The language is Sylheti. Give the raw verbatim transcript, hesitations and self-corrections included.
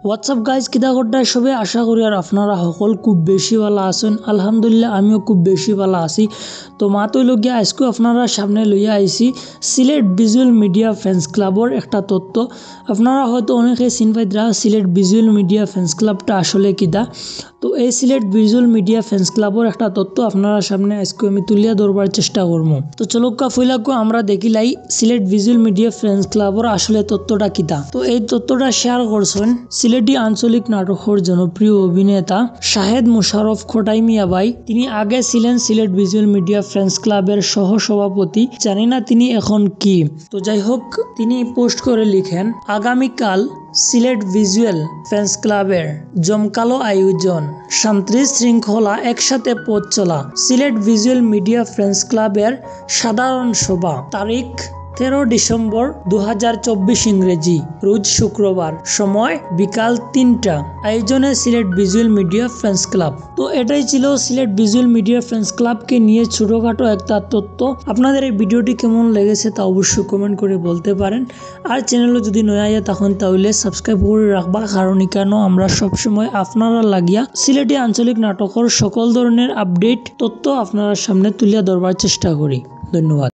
What's up guys, কিতা কররা সবে? আশা করি আর আপনারা হকল খুব বেশি ভালা আছইন। আলহামদুলিল্লাহ, আমিও খুব বেশি ভালা আছি। তো মাত অইলো গিয়া আইজকু আপনারার সামনে লইয়া আইছি সিলেট ভিজুয়াল মিডিয়া ফ্যান্স ক্লাবর একটা তথ্য। আপনারা হয়তো অনেকে চিন পাইতরা সিলেট ভিজুয়াল মিডিয়া ফ্যান্স ক্লাবটা আসলে কিতা। তো এই সিলেট ভিজুয়াল মিডিয়া ফ্যান্স ক্লাবর একটা তথ্য আপনারার সামনে আইজকু আমি তুলিয়া ধরবার চেষ্টা করমু। তো চলউক্কা, পয়লাকু আমরা দেখিলাই সিলেট ভিজুয়াল মিডিয়া ফ্যান্স ক্লাবর আসলে তথ্যটা কিতা। তো এই তথ্যটা শেয়ার করছইন সিলেটি আঞ্চলিক নাটকর জনপ্রিয় অভিনেতা শাহেদ মোশাররফ খটাই মিয়া ভাই। তিনি আগে ছিলেন সিলেট ভিজুয়াল মিডিয়া ফ্যান্স ক্লাবের সহ সভাপতি। জানি না তিনি এখন কি। তো যাই হোক, তিনি পোস্ট করে লিখেন, আগামীকাল সিলেট ভিজুয়াল ফ্যান্স ক্লাবের জমকালো আয়োজন, শান্তি শৃঙ্খলা একসাথে পথ চলা, সিলেট ভিজুয়াল মিডিয়া ফ্যান্স ক্লাবের সাধারণ সভা, তারিখ তেরো ডিসেম্বর দু হাজার চব্বিশ ইংরেজি, রোজ শুক্রবার, সময় বিকাল তিনটা। আয়োজনে Sylhet visual media fans club. তো এটাই ছিল সিলেট ভিজুয়াল মিডিয়া ফ্যান্স ক্লাবকে নিয়ে ছোটোখাটো একটা তথ্য। আপনাদের এই ভিডিওটি কেমন লেগেছে তা অবশ্যই কমেন্ট করে বলতে পারেন। আর চ্যানেলও যদি নয়া আইয়া থাকইন তাহলে সাবস্ক্রাইব করে রাখবা, কারণ ইকানো আমরা সবসময় আপনারার লাগিয়া সিলেটি আঞ্চলিক নাটকর সকল ধরনের আপডেট তথ্য আপনারার সামনে তুলিয়া ধরবার চেষ্টা করি। ধন্যবাদ।